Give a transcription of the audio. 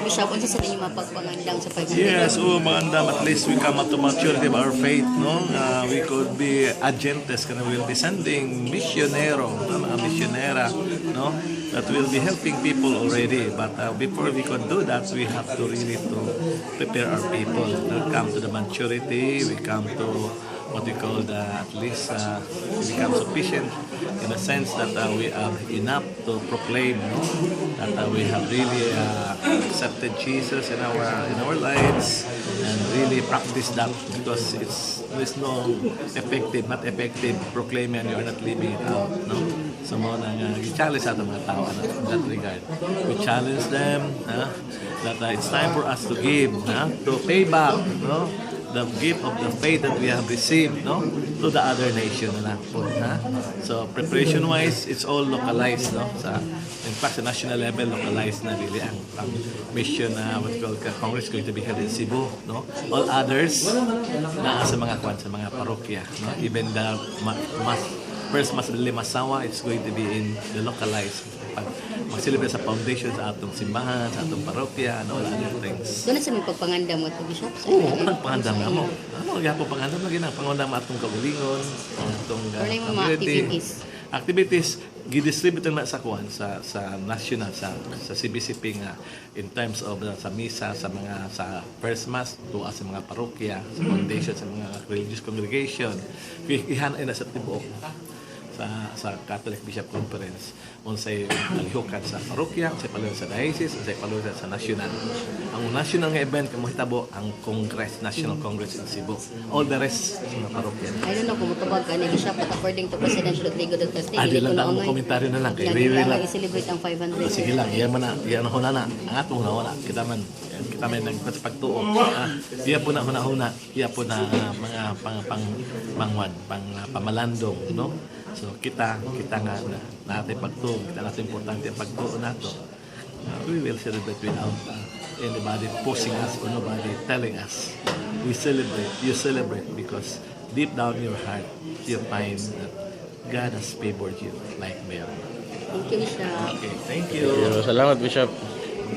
Bishop, unsa sa ninyo mapagpangandam sa 500? Yes, oh, magandam. At least we come up to maturity of our faith, no? We could be agentes, kana we'll be sending missionero, no? Mga missionera, no? That will be helping people already. But before we could do that, we have to really to prepare our people. To come to the maturity, we come to what we call the at least we become sufficient in the sense that we have enough to proclaim, no, that we have really accepted Jesus in our lives and really practice that, because it's there's no effective, not effective proclaiming and you are not living it out, no? So mao na nga challenge sa atong mga tao, ano, in that regard. We challenge them that it's time for us to give, to pay back, no, the gift of the faith that we have received, no, to the other nation na lang po, ha? So preparation wise, it's all localized, no? Sa in fact, sa national level, localized na really ang mission na what we call Congress going to be held in Cebu, no? All others naa sa mga kwan, sa mga parokya, no? Even the mass first Mass of Limasawa, it's going to be in the localized pag mag-celebrate sa foundation sa atong simbahan, sa atong parokya, and all other things. Doon na sa may pagpangandam mo to, Bishop? Sa Oo, pagpangandam na mo. Ano, gyapon pangandam lagi na pangandam atong kaugalingon, atong Ano yung mga community. Activities? Activities gidistribute na sa kuan, sa national, sa CBCP nga in terms of sa misa, sa mga sa first mass tuwa sa mga parokya, sa foundation, sa mga religious congregation. Ihan na sa tibuok sa Catholic Bishop Conference unsay palihukan sa parokya, unsay palihukan sa diocese, unsay palihukan sa national. Ang national nga event kamo hitabo ang Congress, National Congress in Cebu. All the rest sa mga parokya. I don't know kung mutubag ka ni Bishop, but according to President Rodrigo Duterte, Ah, di dili lang ko na mo noongoy. Komentaryo na lang kay Lagi really lang lang. I-celebrate ang 500. Ah, sige lang, iyan man na, iyan na na. Ang atong huna kita man nag sa pagtuo. Ah, iya po na huna-huna, iya po na mga pang pang pangwan, pang pamalandong, no? So kita kita nga na natin pagtuo, kita natin importante ang pagtuo nato. We will celebrate without anybody forcing us or nobody telling us. We celebrate, you celebrate because deep down in your heart, you find that God has favored you like Mary. Thank you, Bishop. Okay, thank you. Salamat, Bishop.